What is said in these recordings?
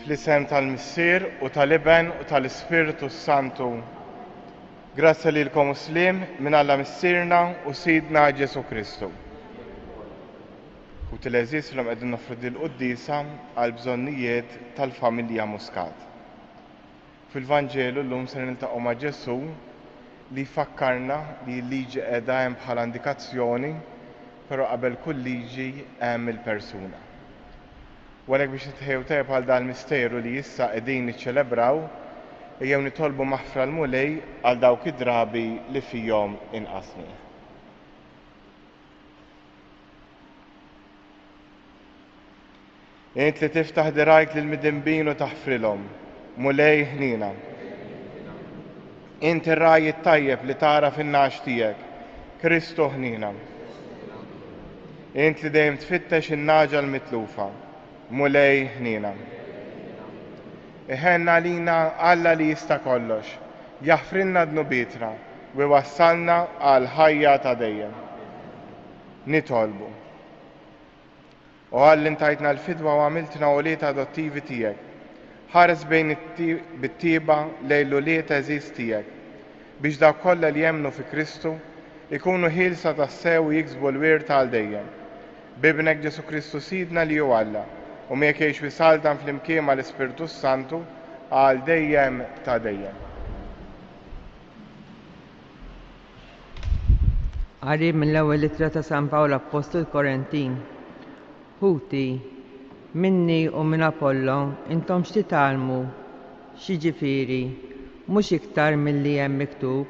Fl-isem tal-Missier u tal-Iben u tal-Ispirtu s-Santu. Grazzja lilkom u sliem minn Alla Missierna u Sidna Ġesù Kristu. Ħuti l-għeżież illum qegħdin noffru din il-quddiesa għall-bżonnijiet tal-familja Muscat. Fil-Vanġelu llum ser niltaqgħu ma' Ġesù li jfakkarna li l-liġi qiegħda hemm bħala indikazzjoni, però qabel kull liġi hemm il-persuna. U għalhekk biex nitħejjew tajjeb għal dan il-misteru li issa qegħdin niċċelebraw, ejjew nitolbu maħfra l-Mulej għal dawk id-drabi li fihom inqasnieh. Int li tiftaħ dirgħajk lill-midinbin u taħfrilhom, Mulej ħniena. Int ir-ragħaj it-tajjeb li tagħraf in-nagħaġ tiegħek, Kristu ħniena. Int li dejjem tfittex in-nagħġa l-mitlufa, Mulej ħniena. Iħenn għalina Alla li jista' kollox, jaħfrilna dnubietna u jwassalna għall-ħajja ta' dejjem. Nitolbu. O Alla int tajtna l-fidwa u għamiltna ulied adottivi tiegħek. Ħares bejn bit-tjieba lejn l-ulied għeżież tiegħek, biex dawk kollha li jemmnu fi Kristu jkunu ħielsa tassew u jiksbu l-wirt għal dejjem. B'Ibnek Ġesù Kristu Sidna li hu Alla, u miegħek jgħix u jsaltan flimkien mal-Ispirtu s-Santu għal dejjem ta' dejjem. Qari mill-ewwel ittra ta' San Pawl Appostlu l-Korintin. Ħuti, minni u minn Apollo intom x'titgħallmu? X'jiġifieri, mhux iktar milli hemm miktub,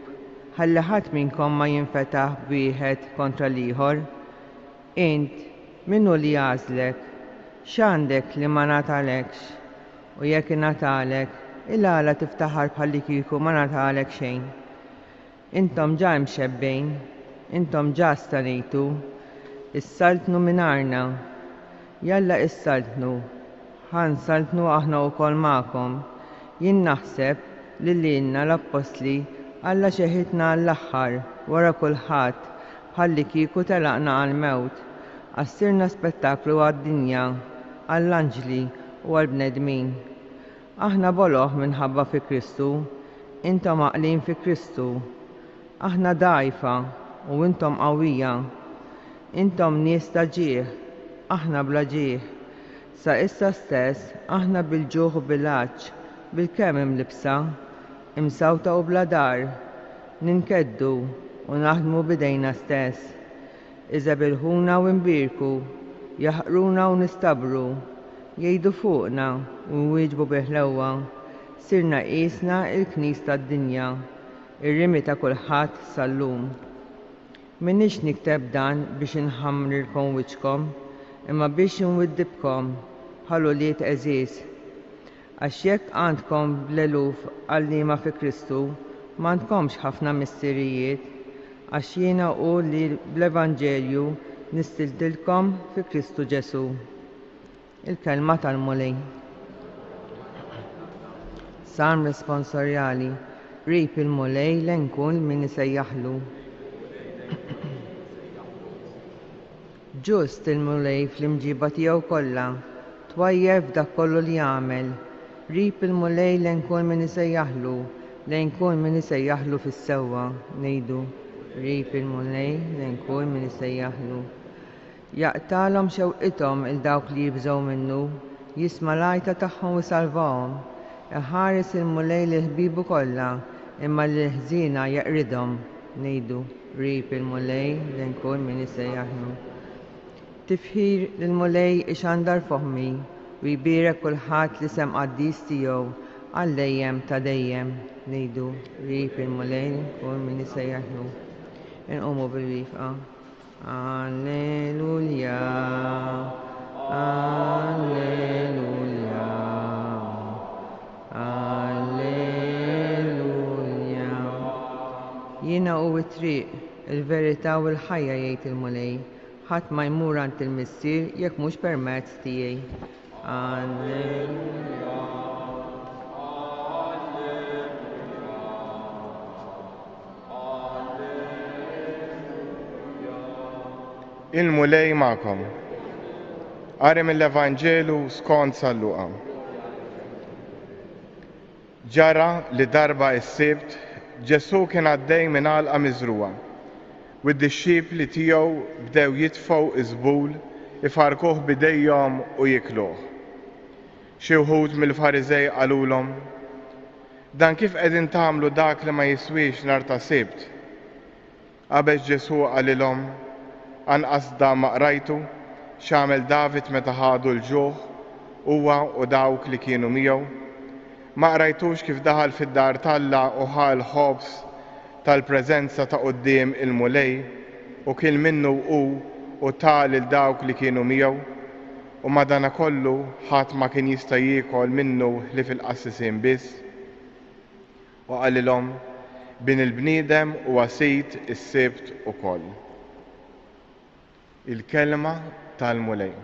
ħalli ħadd minnkom ma jinfetaħ b'wieħed kontra l-ieħor. Int, min hu li għażlek? X'għandek li ma ngħatalekx? U jekk ingħatalek, il-għala tiftaħar bħallikieku ma ngħatalek xejn? Intom ġa imxebbgħin, intom ġa stanejtu, issaltnu mingħajrna. Jalla issaltnu, ħa nsaltnu aħna wkoll magħkom. Jien naħseb li lilna l-appostli Alla xeħitna għall-aħħar, wara kulħadd, bħallikieku telaqna għall-mewt, għax sirna spettaklu għad-dinja, għall-anġli u għall-bnedmin. Aħna boloh minħabba fi Kristu, intom għaqlin fi Kristu. Aħna dgħajfa u intom qawwija. Intom nies ta' ġieħ, aħna bla ġieħ. Sa issa stess aħna bil-ġuħ u bil-għatx, bilkemm imlibbsa, imsawta u bla dar, ninkeddu u naħdmu b'idejna stess. Iżebilħuna u nbierku, jaħqruna u nistabru, jgħidu fuqna u nwieġbu bil-ħlewwa, sirna qiesna l-knis tad-dinja, ir-rimi ta' kulħadd sal-lum. M'iniex nikteb dan biex inħammrilkom wiċċkom, imma biex inwiddibkom bħal ulied għeżież. Għax jekk għandkom bl-eluf għalliema fi Kristu, m'għandkomx ħafna missirijiet, għax jiena hu li bl-evanġelju nistiltilkom fi Kristu Ġesù. Il-Kelma tal-Mulej. Salm Responsorjali, Qrib il-Mulej lejn kull min isejjaħlu. Ġust il-Mulej fl-imġiba tiegħu kollha, twajjeb f'dak kollu li jagħmel. Qrib il-Mulej lejn kull min isejjaħlu, lejn kull min isejjaħlu fis-sewwa, ngħidu, qrib il-Mulej lejn kull min isejjaħlu. Jaqtagħlhom xewqithom 'il dawk li jibżgħu minnu, jisma' l-għajta tagħhom u jsalvahom. Iħares il-Mulej lil ħbiebu kollha, imma lill-ħżiena jeqridhom, ngħidu. Qrib il-Mulej lejn kull min isejjaħlu. Tifħir lill-Mulej ixandar foħmi u jbierek kulħadd l-isem qaddis tiegħu għal dejjem ta' dejjem. Ngħidu, Qrib il-Mulej lejn kull min isejjaħlu. Inqumu bil-wieqfa. Alleluja, Alleluja, Alleluja. Jiena hu t-triq, il-verità u l-ħajja jgħid il-Mulej. Ħadd ma jmur għand il-Missier jekk mhux permezz tiegħi. Alleluja. Il-Mulej magħkom. Qari mill-Evanġelu skont San Luqa. Ġara li darba s-Sibt Ġesù kien għaddej minn għalqa miżrugħa, u d-dixxipli tiegħu bdew jitfgħu ż-żbul, ifarrkuh b'idejhom u jikluh. Xi wħud mill-Fariżej qalulhom, Dan kif qegħdin tagħmlu dak li ma jiswiex nhar ta' Sibt? Qabeż Ġesù qalilhom, Anqas dan ma qrajtu, x'għamel David meta ħadu l-ġuħ, huwa u dawk li kienu miegħu? Ma qrajtux kif daħal fid-dar t'Alla u ħa l-ħobż tal-preżenza ta' quddiem il-Mulej, u kiel minnu hu u ta lil dawk li kienu miegħu? U madanakollu ħadd ma kien jista' jiekol minnu ħlief il-qassisin biss. U qalilhom, Bin il-bniedem huwa Sid is-Sibt ukoll. Il-Kelma tal-Mulej.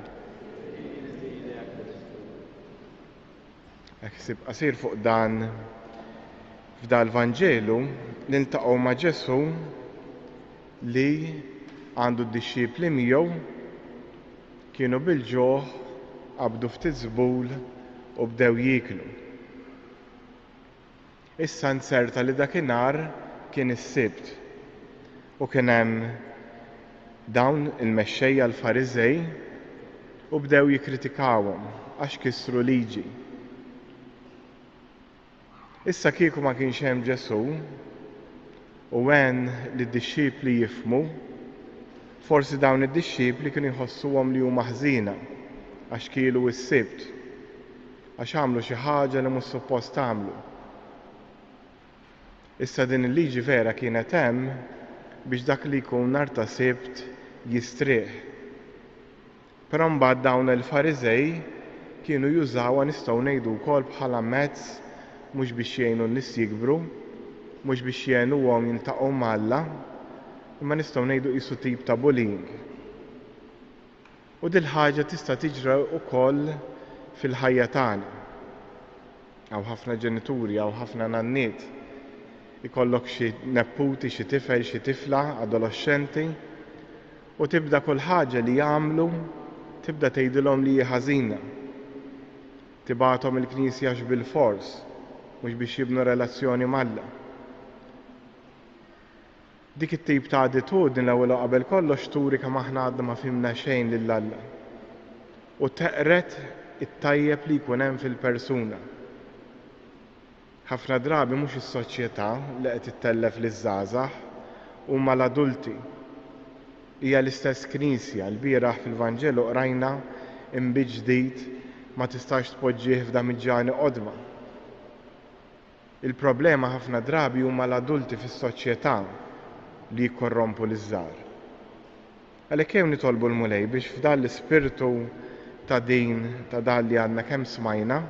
Hekk ħsieb qasir fuq dan f'dal-Vanġelu niltaqgħu ma' Ġesù li għandu d-dixxipli miegħu kienu bil-ġuħ qabdu ftit żbul u bdew jieklu. Issa nzerta li dakinhar kien is-Sibt, u kien hemm dawn il-mexxejja l-Fariżej u bdew jikkritikawhom għax kisru liġi. Issa kieku ma kienx hemm Ġesù u għen lid-dixxipli jifhmu, forsi dawn id-dixxipli kienu jħossuhom li huma ħżiena għax kielu s-Sibt. Għax għamlu xi ħaġa li mhux suppost għamlu. Issa din il-liġi vera kienet hemm biex dak li jkun nhar ta' Sibt jistrieħ. Però mbagħad dawn il-Fariżej kienu jużawha nistgħu ngħidu wkoll bħala mezz mhux biex jgħinu n-nies jikbru, mhux biex jgħinuhom jiltaqgħu m'Alla, imma nistgħu ngħidu qisu tip ta' bullying. U dil-ħaġa tista' tiġri wkoll fil-ħajja tagħna. Hawn ħafna ġenituri, hawn ħafna nanniet. Ikollok xi nepputi, xi tifel, xi tifla, adoloxxenti, u tibda kull ħaġa li jagħmlu tibda tgħidilhom li hi ħażina. Tibgħathom il-knisja għax bilfors, mhux biex jibnu relazzjoni m'Alla. Dik it-tip ta' attitudni l-ewwel u qabel kollox turi kemm aħna għadna ma fhimna xejn lil Alla u teqred it-tajjeb li jkun hemm fil-persuna. Ħafna drabi mhux is-soċjetà li qed ittellef liż-żgħażagħ, huma l-adulti. Hija l-istess Knisja, lbieraħ fil-Vanġelu qrajna inbid ġdid ma tistax tpoġġih f'damiġġani qodma. Il-problema ħafna drabi huma l-adulti fis-soċjetà li jikkorrompu liż-żgħar. Għalhekk ejjew nitolbu l-Mulej biex f'dan l-ispirtu ta' din ta' dan li għadna kemm smajna,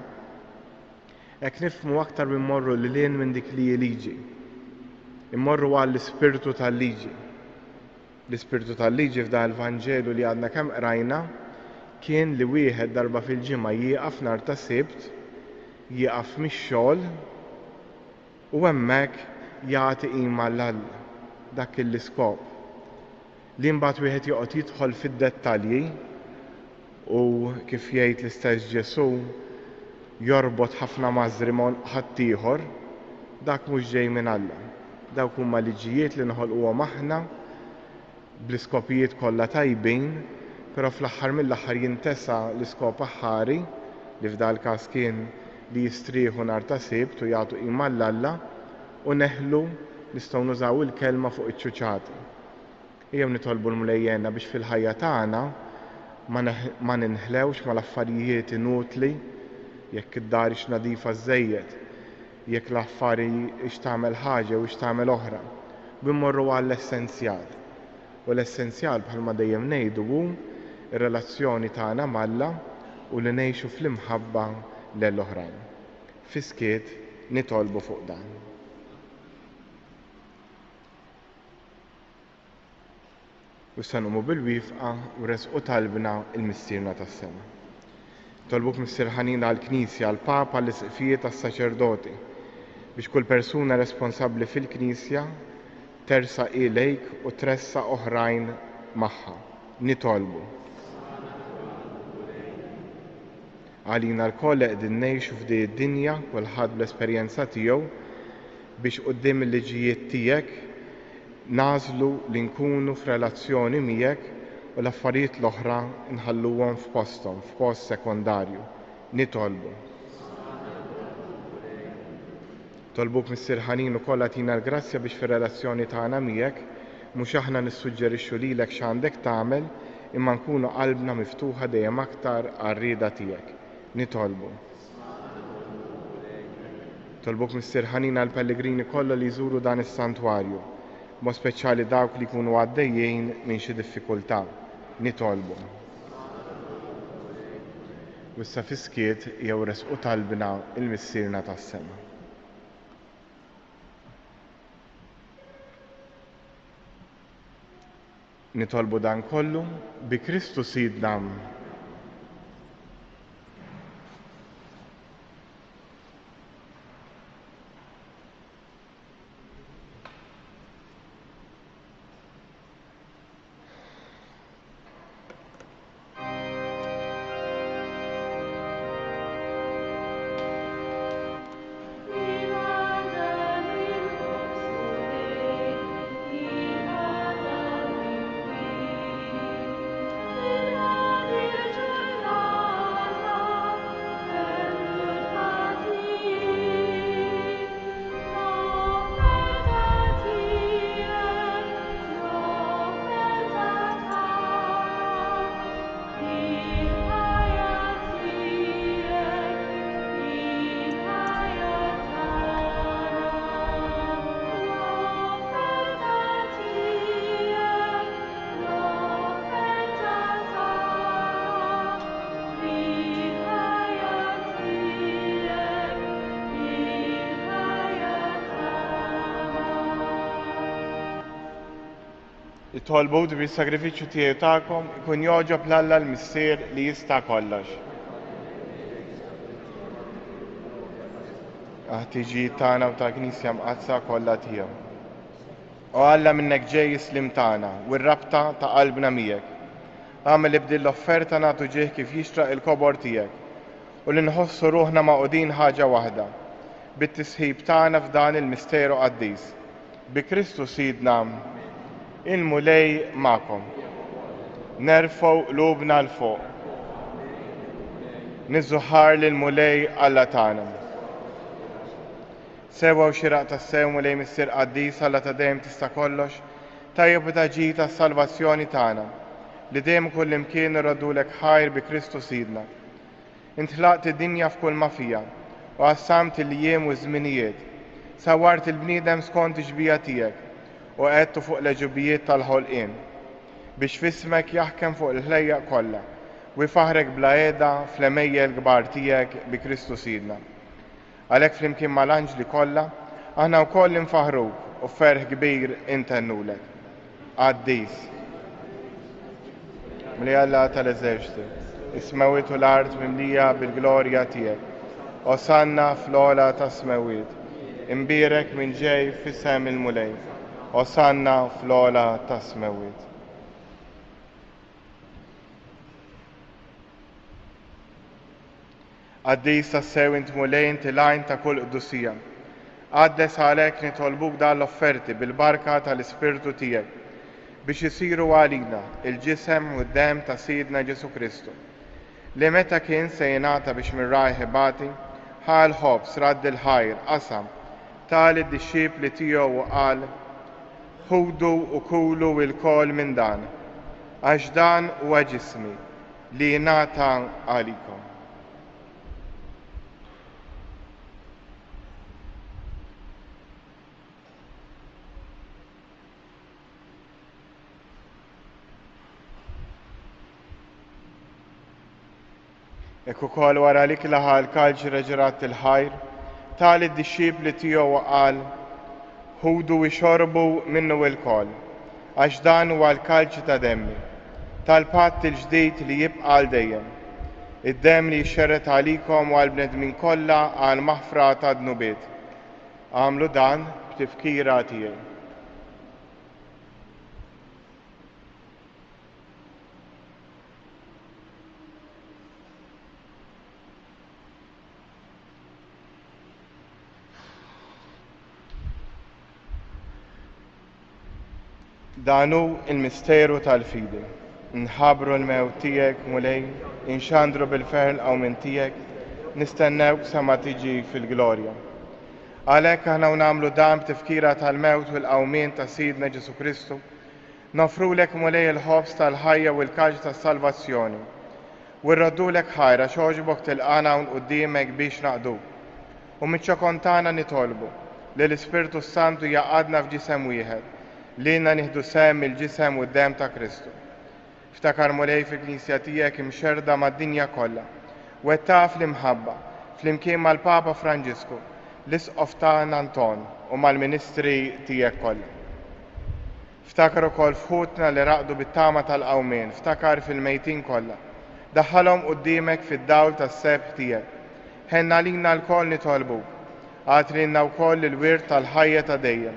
hekk nifhmu aktar u mmorru lil hinn minn dik li hi liġi. Immorru għall-ispirtu tal-liġi. L-ispirtu tal-liġi f'dan il-Vanġelu li għadna kemm qrajna kien li wieħed darba fil-ġimgħa jieqaf nhar ta' Sibt, jieqaf mix-xogħol u hemmhekk jagħti qima 'l Alla. Dak kien l-iskop. Li mbagħad wieħed joqgħod jidħol fid-dettalji u kif jgħid l-istess Ġesù jorbot ħafna mażri m'għonq ħaddieħor, dak mhux ġej minn Alla. Dawk huma liġijiet li noħolquhom aħna bl-iskopijiet kollha tajbin, però fl-aħħar mill-aħħar jintesa l-iskop aħħari, li f'dal-każ kien li jistrieħu nhar ta' Sibt u jagħtu qima 'l Alla, u neħlu, nistgħu nużaw il-kelma fuq iċ-ċuċati. Ejjew nitolbu l-Mulej jgħinna biex fil-ħajja tagħna ma ma ninħlewx mal-affarijiet inutli, jekk id-dar hix nadifa żżejjed, jekk l-affari hix tagħmel ħaġa jew hix tagħmel oħra, u mmorru għall-essenzjal. U l-essenzjal bħalma dejjem ngħidu hu r-relazzjoni tagħna m'Alla u li ngħixu fl-imħabba lel oħrajn. Fis-skiet nitolbu fuq dan. U issa nqumu bil-wifqa u nressqu talbna 'l Missierna tas-Sema. Nitolbuk Missier ħanin għall-Knisja, għall-Papa, għall-Isqfijiet, għas-saċerdoti, biex kull persuna responsabbli fil-Knisja tersaq hi lejk u tressaq oħrajn magħha. Nitolbu. Għalina lkoll li qegħdin ngħixu f'di d-dinja, kulħadd bl-esperjenza tiegħu, biex quddiem il-liġijiet tiegħek nagħżlu li nkunu f'relazzjoni miegħek u l-affarijiet l-oħra nħalluhom f'posthom, f'post sekondarju. Nitolbu. Nitolbuk Missier ħanin ukoll agħtina l-grazzja biex fir-relazzjoni tagħna miegħek mhux aħna nissuġġerixxu lilek x'għandek tagħmel imma nkunu qalbna miftuħa dejjem aktar għar-rieda tiegħek. Nitolbu. Nitolbuk Missier ħanin għall-pellegrini kollha li jżuru dan is-santwarju, b'mod speċjali dawk li jkunu għaddejjin minn xi diffikultà. Nitolbu. U issa fis-skiet jew resqu talbna il-Missierna tas-sema. Nitolbu dan kollu bi Kristu Sidna. Itolbu li bis-sagrifiċċju tiegħi u tagħkom ikun jogħġob 'l Alla l-Missier li jista' kollox. Għat-tiġijiet tagħna u tal-Knisja Mqaddsa kollha tiegħu. O Alla minnek ġej is-sliem tagħna u r-rabta ta' qalbna miegħek. Agħmel li b'din l-offerta nagħtu ġieħ kif jixraq il-kobor tiegħek u li nħossu ruħna magħqudin ħaġa waħda bit-tisħib tagħna f'dan il-misteru qaddis. Bi Kristu Sidna. Il-Mulej magħkom. Nerfgħu qlubna 'l fuq. Niżżu ħar lill-Mulej Alla tagħna. Sewwa u xieraq tassew, Mulej Missier qaddis, Alla ta' dejjem tista' kollox, tajjeb u ta' ġid għas-salvazzjoni tagħna, li dejjem u kullimkien irroddulek ħajr bi Kristu Sidna. Int ħlaqt id-dinja f'kulma fiha, u qassamt il-jiem u ż-żminijiet. Sawwart il-bniedem skont ix-xbieha tiegħek, u qegħedtu fuq l-għeġubijiet tal-ħolqien, biex f'ismek jaħkem fuq il-ħlejjaq kollha, u jfaħħrek bla qiegħda fl-għemejjel kbar tiegħek bi Kristu Sidna. Għalhekk flimkien mal-anġli kollha, aħna wkoll infaħħruk u b'ferħ kbir intennulek. Qaddis. Mulej Alla tal-eżerċti, is-smewwiet u l-art mimlija bil-glorja tiegħek. Osanna fl-ogħla tas-smewwiet. Imbierek min ġej f'isem il-Mulej. Osanna fl-ogħla tas-smewwiet. Qaddis tassew int Mulej inti l-għajn ta' kull qdusija. Qaddes għalhekk nitolbuk dan l-offerti bil-barka tal-Ispirtu tiegħek, biex isiru għalina l-ġisem u d-demm ta' Sidna Ġesù Kristu, li meta kien se jingħata biex minn rajh ibati, ħa l-ħobż, radd il-ħajr, qasam, ta lid-dixxipli tiegħu u qal, Ħudu u kulu ilkoll minn dan, għax dan huwa ġismi, li jingħata għalikom. Hekk ukoll wara l-ikla ħa l-kalċ reġa' radd il-ħajr, ta lid-dixxipli tiegħu u qal, Ħudu ixorbu minnu ilkoll, għax dan huwa l-kalċi ta' demmi, tal-patt il-ġdid li jibqa' għal dejjem, id-demm li jixxerred għalikom u għall-bnedmin kollha għall-maħfra tad-dnubiet. Agħmlu dan b'tifkira tiegħi. Dan hu l-misteru tal-fidi. Nħabbru l-mewt tiegħek, Mulej, inxandru bil-ferħ il-qawmien tiegħek, nistennewk sa ma tiġi fil-glorja. Għalhekk aħna u nagħmlu dan b'tifkira tal-mewt u l-qawmien ta' Sidna Ġesù Kristu, noffrulek, Mulej, il-ħobż tal-ħajja u l-kalċ tas-salvazzjoni. U rroddulek ħajr għax għoġbok tilqagħna hawn quddiemek biex naqduk. U miċ-ċokon tagħna nitolbu li l-Ispirtu s-Santu jgħaqqadna f'ġisem wieħed, lilna nieħdu sehem mill-ġisem u d-demm ta' Kristu. Ftakar Mulej fil-Knisja tiegħek imxerrda mad-dinja kollha. Wettaqha fl-imħabba, flimkien mal-Papa Franġisku, l-Isqof tagħna Anton u mal-ministri tiegħek kollha. Ftakar ukoll f'ħutna li raqdu bit-tama tal-qawmien, ftakar fil-mejtin kollha. Daħħalhom quddiemek fid-dawl tas-sebħ tiegħek. Ħenn għalina lkoll nitolbuk. Agħti lilna wkoll il-wirt tal-ħajja ta' dejjem,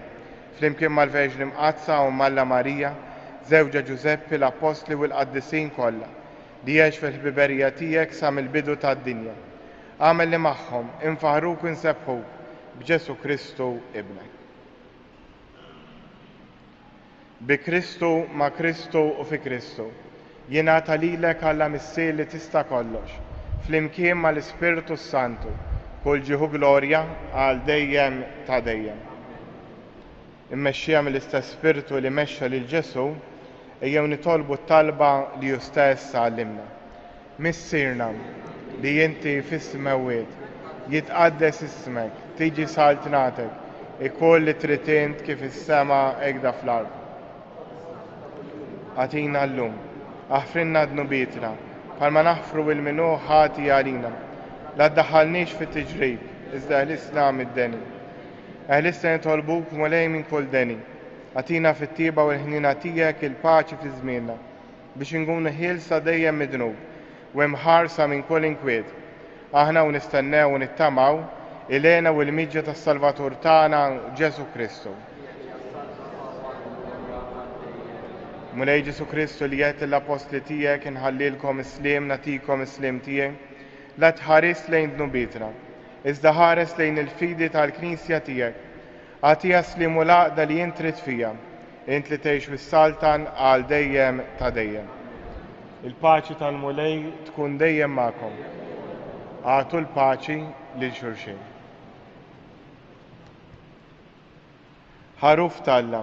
flimkien mal-Verġni Mqaddsa Omm Alla Marija, żewġha Ġużeppi, l-Appostli u l-qaddisin kollha, li għex fil-ħbiberija tiegħek sa mill-bidu tad-dinja. Agħmel li magħhom infaħħruk u nsebbħuk b'Ġesù Kristu Ibnek. Bi Kristu, ma' Kristu u fi Kristu, jingħata lilek Alla Missier li tista' kollox, flimkien mal-Ispirtu s-Santu, kull ġieħ u glorja għal dejjem ta' dejjem. Immexxija mill-istess Spirtu li mexxa lil Ġesù, ejjew nitolbu t-talba li hu stess għallimna. Missierna, li inti fis-smewwiet, jitqaddes ismek, tiġi saltnatek, ikun li trid int kif is-sema hekda fl-art. Agħtina llum, aħfrilna dnubietna, bħalma naħfru 'l min hu ħati għalina. La ddaħħalniex fit-tiġrib, iżda eħlisna mid-deni. Eħlisna nitolbuk, Mulej, minn kull deni. Agħtina fit-tjieba u l-ħniena tiegħek il-paċi fi żmienna. biex inkunu ħielsa dejjem mid-dnub u imħarsa minn kull inkwiet, aħna u nistennew u nittamaw il-hena u l-miġja tas-Salvatur tagħna Ġesù Kristu. Mulej Ġesù Kristu li għedt lill-appostli tiegħek inħallilkom is-sliem nagħtikom is-sliem tiegħi, la tħaris lejn dnubietna, iżda ħares lejn il-fidi tal-Knisja tiegħek. Agħtiha s-sliem u l-għaqda li int trid fiha. Int li tgħix u ssaltan għal dejjem ta' dejjem. Il-paċi tal-Mulej tkun dejjem magħkom. Agħtu l-paċi lil xulxin. Ħaruf t'Alla.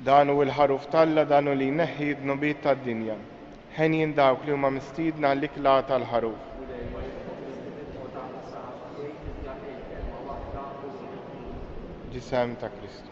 Dan hu l-Ħaruf t'Alla, dan hu li jneħħi d-dnubiet tad-dinja. Henjin dawk li huma mistiedna għall-ikla tal-Ħaruf. Ġisem ta' Kristu.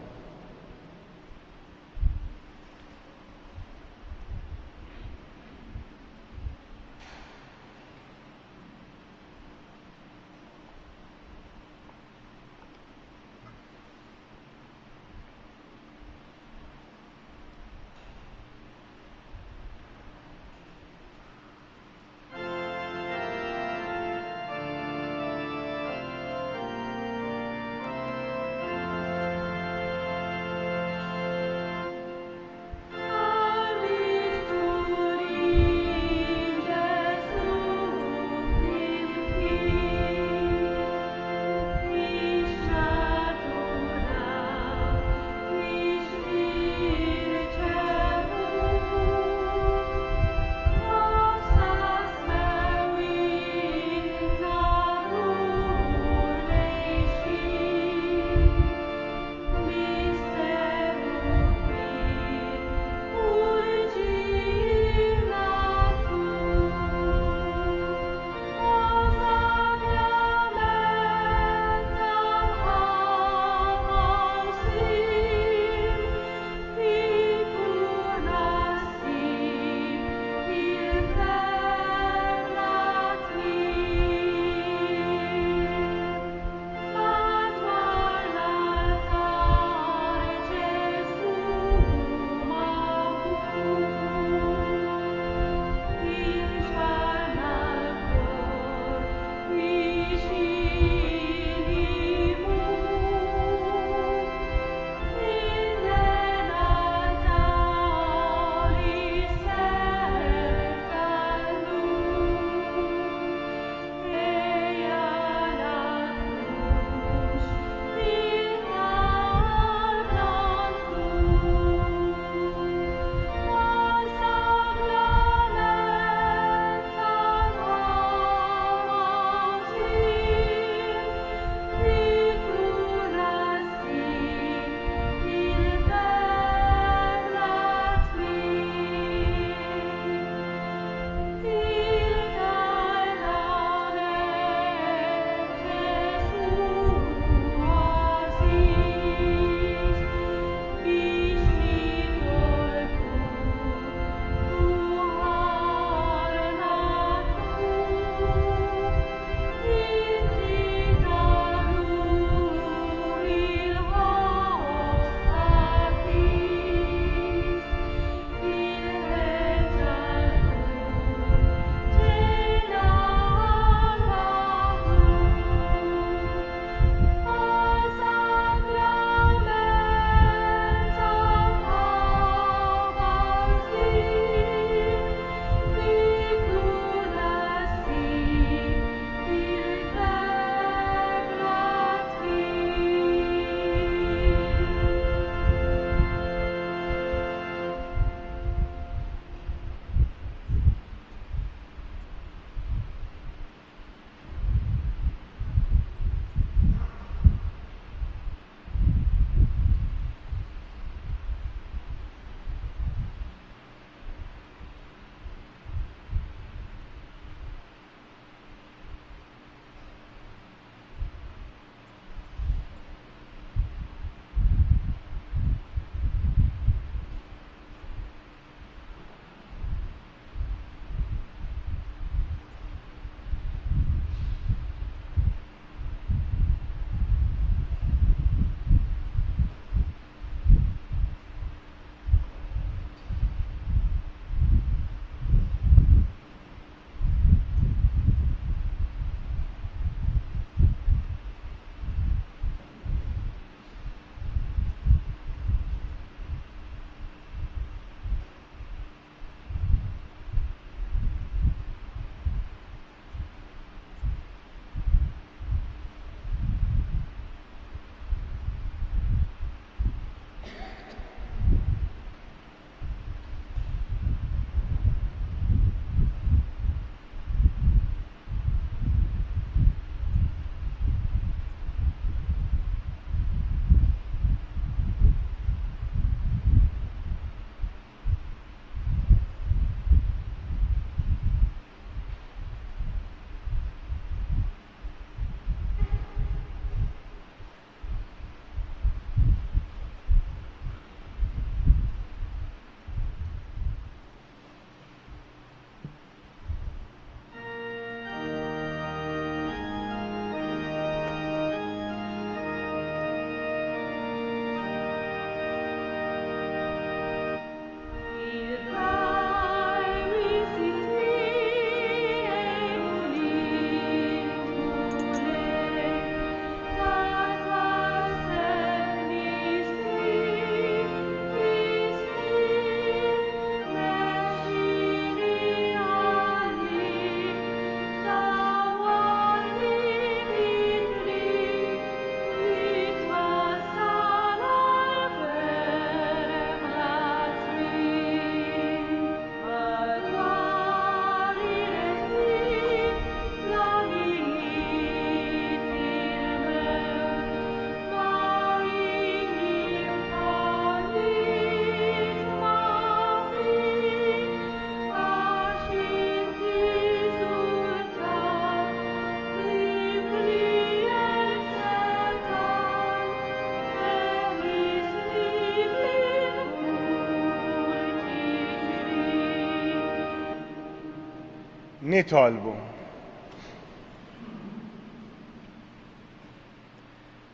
Nitolbu.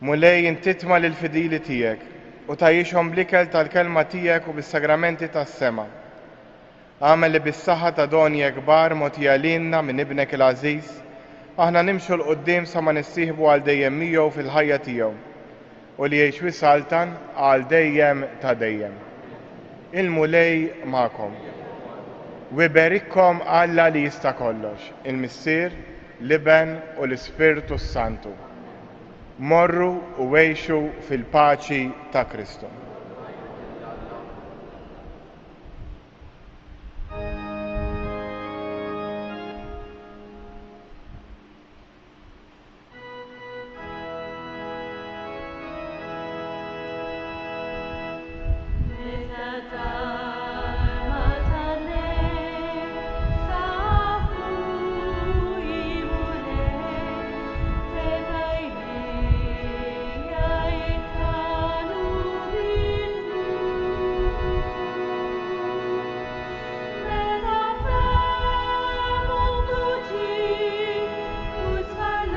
Mulej int titma' lill-fidili tiegħek u tgħajjixhom bl-ikel tal-kelma tiegħek u bis-sagramenti tas-sema. Agħmel li bis-saħħa ta' doni hekk kbar mogħtija lilna minn Ibnek il-għażiż, aħna nimxu 'l quddiem sa ma nissieħbu għal dejjem miegħu fil-ħajja tiegħu, u li jgħix u jsaltan għal dejjem ta' dejjem. Il-Mulej magħkom. U iberikkom Alla li jista' kollox, il-Missier, l-Iben u l-Ispirtu s-Santu. Morru u għixu fil-paċi ta' Kristu. Meta.